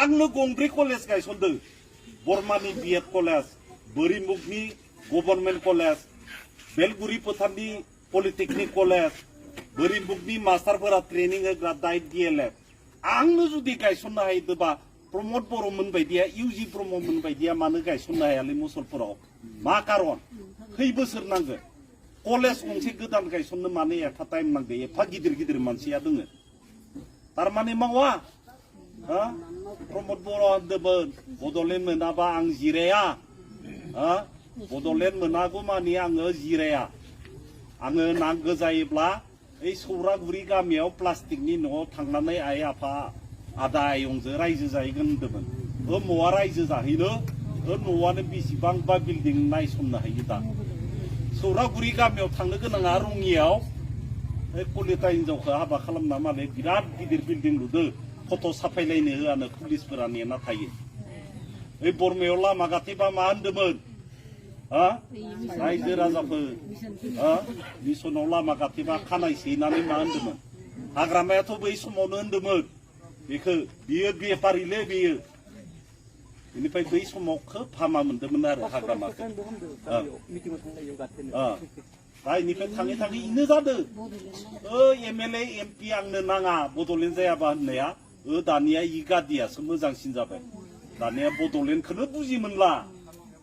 आंनो गंब्रै कलेज गायसनदों बरमानि बिएड कलेज बोरिमुगनि गभर्नमेन्ट कलेज बेलगुरि फोथारनि पलिटेकनिक कलेज बोरिमुगनि मास्टारफोरा ट्रेनिं होग्रा डाइट DLED आंनो जुदि गायसननो हायोबा प्रमद बर'मोन बायदिया इउजि ब्रह्ममोन बायदिया मानो गायसननो हायालै मुसलपुराव मा कारन खै बोसोर नांगौ कलेज गंसे गोदान गायसननो मानो एफा टाइम नांगौ एफा गिदिर गिदिर मानसिया दोङो थारमाने मावा प्रमद बर' होनदोंमोन बड'लेण्ड मोनाबा आं जिराया बड'लेण्ड मोनागौ मानि आङो जिराया आङो नांगौ जायोब्ला ओइ सौरागुरि गामियाव प्लास्टिकनि न'आव थांनानै आइ आफा आदा आयंजों रायजो जाहैगोन होनदोंमोन मवा रायजो जाहैनो न'आनो बेसेबांबा बिल्डिं नायसननो हायो दा सौरागुरि गामियाव थांनो गोनाङा रङियाव कलिता हिनजावखौ हाबा खालामना माने बिराद गिदिर बिल्डिं लुदों फट' साफायलायनो होआनो पुलिसफोरा नेना थायो ओइ बरमायाव लामा गाथेबा मा होनदोंमोन रायजो राजाफोर मिसनाव लामा गाथेबा खानाय सैनानै मा होनदोंमोन हाग्रामायाथ' बै समावनो होनदोंमोन बेखौ बियो बेफारिलै बेयो बेनिफ्राय बै समाव खोब हामा मोनदोंमोन आरो हाग्रामाखौ दा इनिफ्राय थाङै थाङै इनो जादों MLA MP आंनो नाङा बड'लेण्ड जायाबा होननाया दानिया इ गादियासो मोजांसिन जाबाय दानिया बड'लेण्डखौनो बुजि मोनला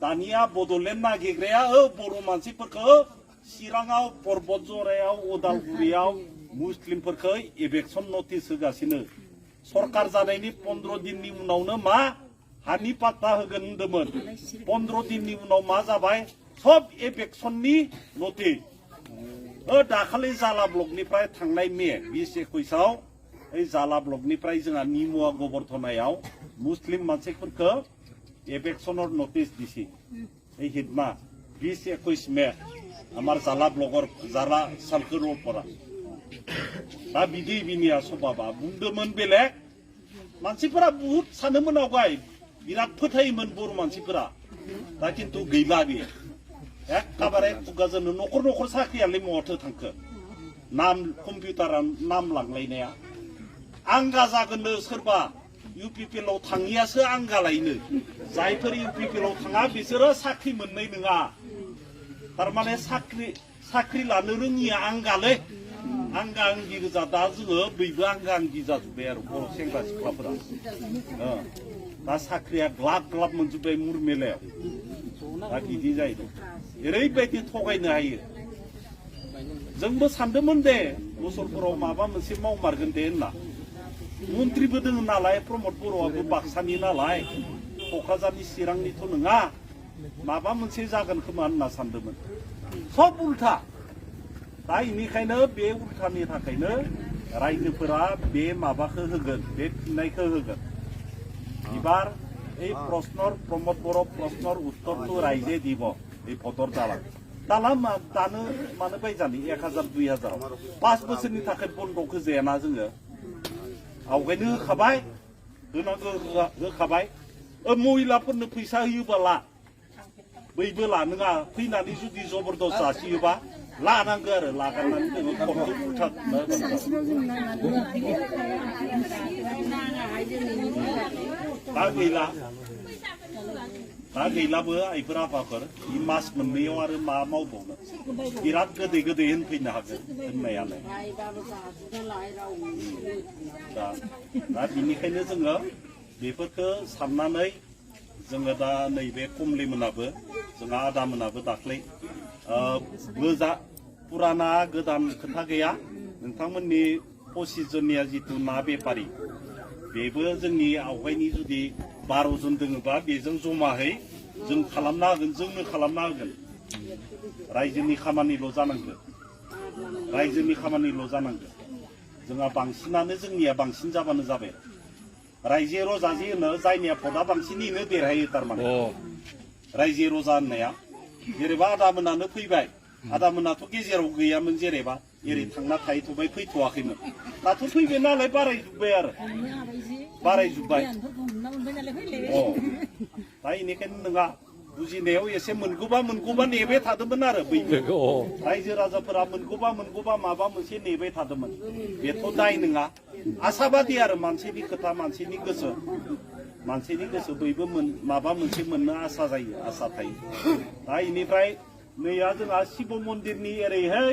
दानिया बड'लेण्ड नागिरग्राया बर' मानसिफोरखौ चिराङाव पर्बत जरायाव उदालगुरियाव मुस्लिमफोरखौ एभेक्सन नटिस होगासिनो सरकार जानायनि 15 दिननि उनावनो मा हानि पाट्टा होगोन होनदोंमोन 15 दिननि उनाव मा जाबाय सब एभेक्सननि नटिस दाखालि जाला ब्लकनिफ्राय थांनाय मे 2021आव ओइ जाला ब्लकनिफ्राय जोंहा निमुवा गबर्धनायाव मुस्लिम मानसिफोरखौ एभेक्सनर नटिस दिसि এই হিদমা 20-21 মে আমার জালা ব্লগর জালা সালকের ওপরা दा बिदि बिनिया सबाबा बुंदोंमोन बेलेग मानसिफोरा बुहुत सानोमोन आवगाय बिराद फोथायोमोन बर' मानसिफोरा दा खिन्थु गैला बियो एखेबारे खुगाजोंनो न'खर न'खर साख्रियालाय मथो थांखो नाम कम्पिउटारा नाम लांलायनाया आंगा जागोननो सोरबा UPPL आव थाङियासो आंगालायनो जायफोर UPPL आव थाङा बिसोरो साख्रि मोननाय नङा थारमाने साख्रि लानो रोङिया आंगालै आंगा आंगि गोजा दा जोङो बयबो आंगा आंगि जाजोब्बाय आरो बर' सेंग्रा सिख्लाफोरा दा साख्रिया ग्लाब ग्लाब मोनजोब्बाय मुरमेलायाव दा बिदि जाहैदों ओरैबायदि थगायनो हायो जोंबो सानदोंमोन दे मुसलपुराव माबा मोनसे मावमारगोन दे होनना मन्त्रिबो दङ नालाय प्रमद बर'आबो बाक्सानि नालाय क'क्राझारनि चिरांनिथ' नङा माबा मोनसे जागोन खोमा होनना सानदोंमोन सब उल्था दा इनिखायनो बे उल्थानि थाखायनो रायजोफोरा बे माबाखौ होगोन बे फिननायखौ होगोन एबार এই প্রশ্নর প্রমোদ বড় প্রশ্নর উত্তরটো রাইজে দিব এই ভোটর দালাল দানো मानो बायजानि 1000 2000 5 बोसोरनि थाखाय बन्द'खौ जायाना जोङो आवगायनो होखाबाय होनांगौ होखाबाय महिलाफोरनो फैसा होयोबाला बैबो लानोङा फैनानै जुदि जबरदस्त जासियोबा लानांगौ आरो लागारनानै जोङो खमखौ उल्था दा गैला दा गैलाबो आइफोर आफाफोर इ मास मोननैयाव आरो मा मावबावनो बिराद गोदै गोदै होनफैनो हागोन होननायालाय दा बिनिखायनो जोङो बेफोरखौ साननानै जोङो दा नैबे कमलिमोनाबो जोंहा आदामोनाबो दाख्लै पुराना गोदान खोथा गैया नोंथांमोननि 25 जननिया जितु ना बेपारि बेबो जोंनि आवगायनि जुदि 12 जन दङबा बेजों जमाहै जों खालामना होगोन जोंनो खालामना होगोन रायजोनि खामानिल' जानांगौ रायजोनि खामानिल' जानांगौ जोंहा बांसिनानो जोंनिया बांसिन जाबानो जाबाय रायजो रजाजि होनो जायनिया भटआ बांसिन इनो देरहायो थारमाने रायजो रजा होननाया जेनेबा आदामोनानो फैबाय आदामोनाथ' गेजेराव गैयामोन जेनेबा एरै थांना थाहैथ'बाय फैथ'वाखैमोन दाथ' फैबाय नालाय बारायजोब्बाय आरो बारायजोब्बाय दा इनिखायनो नोंहा बुजिनायाव एसे मोनगौबा नेबाय थादोंमोन आरो बैबो रायजो राजाफोरा मोनगौबा माबा मोनसे नेबाय थादोंमोन बेथ' दाय नङा आसाबादि आरो मानसिनि खोथा मानसिनि गोसो मानसिनि गोसो बयबो माबा मोनसे मोननो आसा जायो आसा थायो दा इनिफ्राय नैया जोंहा शिव मन्दिरनि ओरैहाय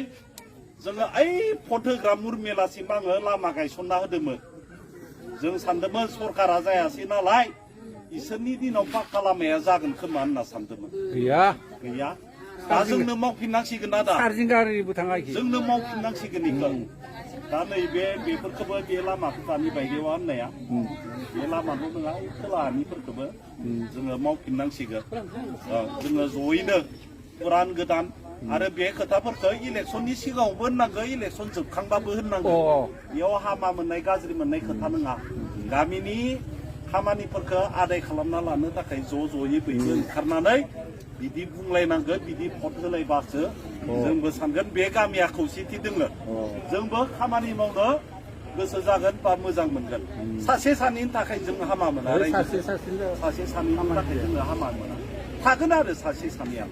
जोङो ओइ फथोग्रामुर मेलासिम आङो लामा गायसनना होदोंमोन जों सानदोंमोन सरकारा जायासै नालाय इसोरनि दिनाव पाक्का लामाया जागोन खोमा होनना सानदोंमोन गैया दा जोंनो मावफिननांसिगोन ना दा जोंनो मावफिननांसिगोन इखौ दा नैबे बेफोरखौबो बे लामाखौ दानि बायदेवा होननाया बे लामाखौ नङा खोलाहानिफोरखौबो जोङो मावफिननांसिगोन जोङो जयैनो पुरान गोदान आरो बे खोथाफोरखौ इलेक्सननि सिगाङावबो होननांगौ इलेक्सन जोबखांबाबो होननांगौ बेयाव हामा मोननाय गाज्रि मोननाय खोथा नङा गामिनि खामानिफोरखौ आदाय खालामना लानो थाखाय ज'यै बयबो ओंखारनानै बिदि बुंलायनांगौ बिदि भट होलायबासो जोंबो सानगोन बे गामिया खौसेथि दोङो जोंबो खामानि मावनो गोसो जागोन बा मोजां मोनगोन सासे सानैनि थाखाय जों हामा मोना सासे सानैनि थाखाय जोङो हामा मोना थागोन आरो सासे सानैया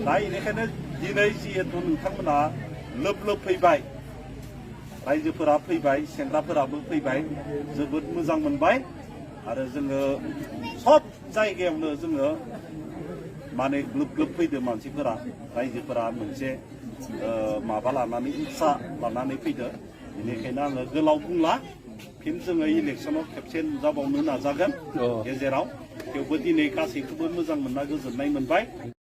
दा बेनिखायनो दिनै जिहेतु नोंथांमोना लोब फैबाय रायजोफोरा फैबाय सेंग्राफोराबो फैबाय जोबोद मोजां मोनबाय आरो जोङो सब जायगायावनो जोङो माने ग्लोब फैदो मानसिफोरा रायजोफोरा मोनसे माबा लानानै उत्साह लानानै फैदो बेनिखायनो आङो गोलाव बुंला फिन जोङो इलेक्सनाव खेबसे नुजाबावनो नाजागोन गेजेराव थेवबो दिनै गासैखौबो मोजां मोनना गोजोननाय मोनबाय